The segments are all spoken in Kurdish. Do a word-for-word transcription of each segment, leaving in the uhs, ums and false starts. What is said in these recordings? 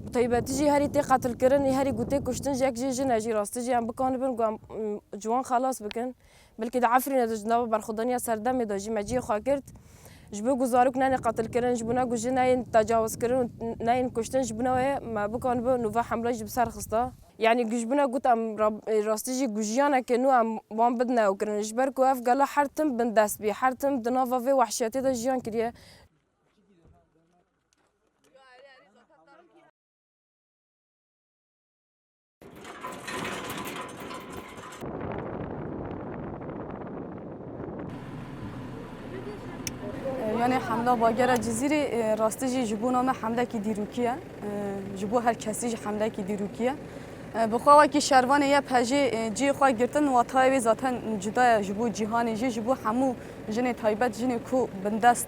Bi taybetî jî herî tê qetilkirin, herî ku tê kuştin jî yek jê jin e jî rastî jî em bikanibin ku em, mm, ciwan xelas bikin. Belkî di Efrînê de ji nava berxwedaniya serdemê de jî me cihê xwe girt. Ji bo ku zarok neyên qetilkirin, ji bo ne ku jin neyên tecawizkirin û neyên kuştin, ji bo ne wê me bikanibin nûve hemle jî bi ser xista. Yanî ji bo ne got em ra-, rastî jî ku jiyaneke nû em wan bidine ew kirin. Ji ber ku ev gela her tim bindest bî, her tim di nava vê wehşiyetê de jiyan kiriye. Yanî hemla bagera Cizîrê, e, rastî jî ji bo me hemlekî dîrokî ye. E, ji bo her kesî jî hemlekî dîrokî ye. E, bi xwe wekî şervanê Y P G, e, cihê xwe girtin, watayê wê zaten cuda ye ji bo cîhanê jî, ji bo hemû jinê taybet, jinê ku bindest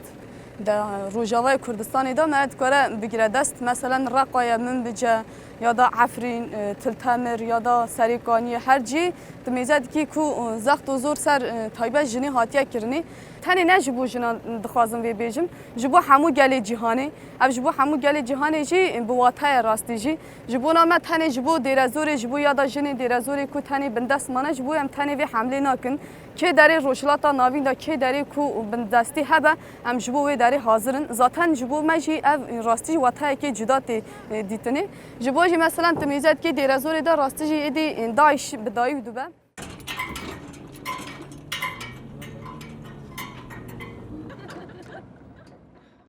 de Rojavayê Kurdistanê de me dikare bigire dest. Meselen Reqayê, Minbice ya da Efrîn, e, Til Temir ya da Serê Kaniyê, her cî tu mêze dikî ku, e, zext û zor ser, e, taybet jinê hatiye kirinê. Tenê ne ji bo jinan dixwazim vê bêjim, ji bo hemû gelê cîhanê. Ev ji bo hemû gelê cîhanê jî, e, bi wata ye rastî jî. Ji bona me tenê ji bo Dêrezorê, ji bo ya da jinê Dêrezorê ku tenê bindest mane, ji bo em tenê vê hemlê nakin. Kê derê Rojhilata Navîn de, kê derê ku bindestî hebe, em ji bo wê derê hazir in. Zaten ji bo me jî ev rastî wateyekê cuda tê, e, dîtinê. Ji bo jî, meselen, tu mêze dikî Dêrezorê de rastî jî êdî, e, DAIŞ bi dayî û dibe.